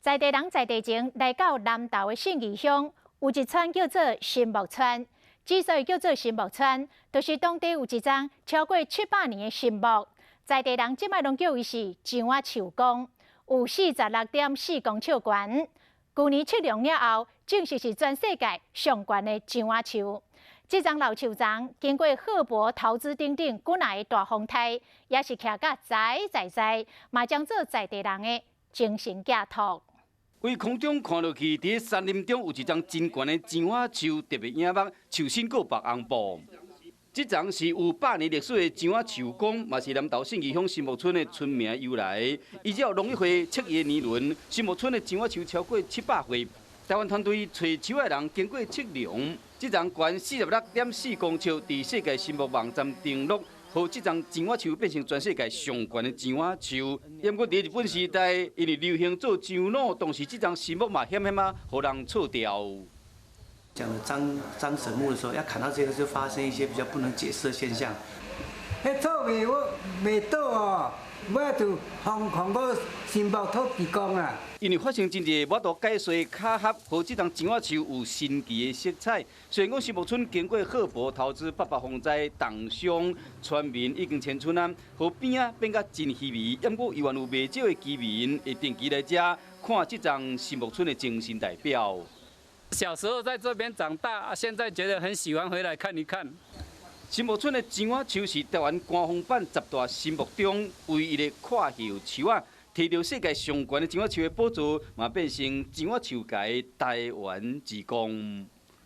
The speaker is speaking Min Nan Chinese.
在地人在地情來到南投的信義鄉，有一村叫做新木村。之所以叫做神木村，就是當地有一叢超過700年的神木，在地人這擺攏叫伊是樟仔樹公，有46.4公尺懸。舊年測量了後，證實是全世界上懸的樟仔樹。這叢老樹叢經過赫伯投資等等幾若个大風颱，也是徛甲在在在，嘛將做在地人的精神寄託。對空中看落去，佇山林中有一叢真懸的樟仔樹，特別惹目，樹身閣白紅布。這叢是有百年歷史的樟仔樹公，嘛是南投信義鄉新木村的村名由來。依照農委會測伊的年輪，新木村的樟仔樹超過700歲。台灣團隊揣樹仔人經過測量，這叢懸46.4公尺，佇世界神木網站登錄，予這叢樟仔樹變成全世界上懸的樟仔樹。毋過佇日本時代，因為流行做樟腦，當時這叢神木嘛險險仔，予人錯掉。講的樟樟神木的時候，要砍到這個就發生一些比較不能解釋的現象。彼厝袂我袂倒哦，尾就封封個神木土地公啦。因為發生真濟無法度解釋巧合，予這叢樟仔樹有神奇的色彩。雖然講新木村經過赫伯投資八八風災重傷，村民已經遷出啊，河邊仔變甲真稀微，毋過猶原有袂少的居民會定期來遮看這叢新木村的精神代表。小時候在這邊長大，現在覺得很喜歡回來看一看。新木村的樟仔樹是台灣官方版十大神木中唯一的闊葉樹仔，提著世界上懸的樟仔樹的寶座，嘛變成樟仔樹界台灣之光。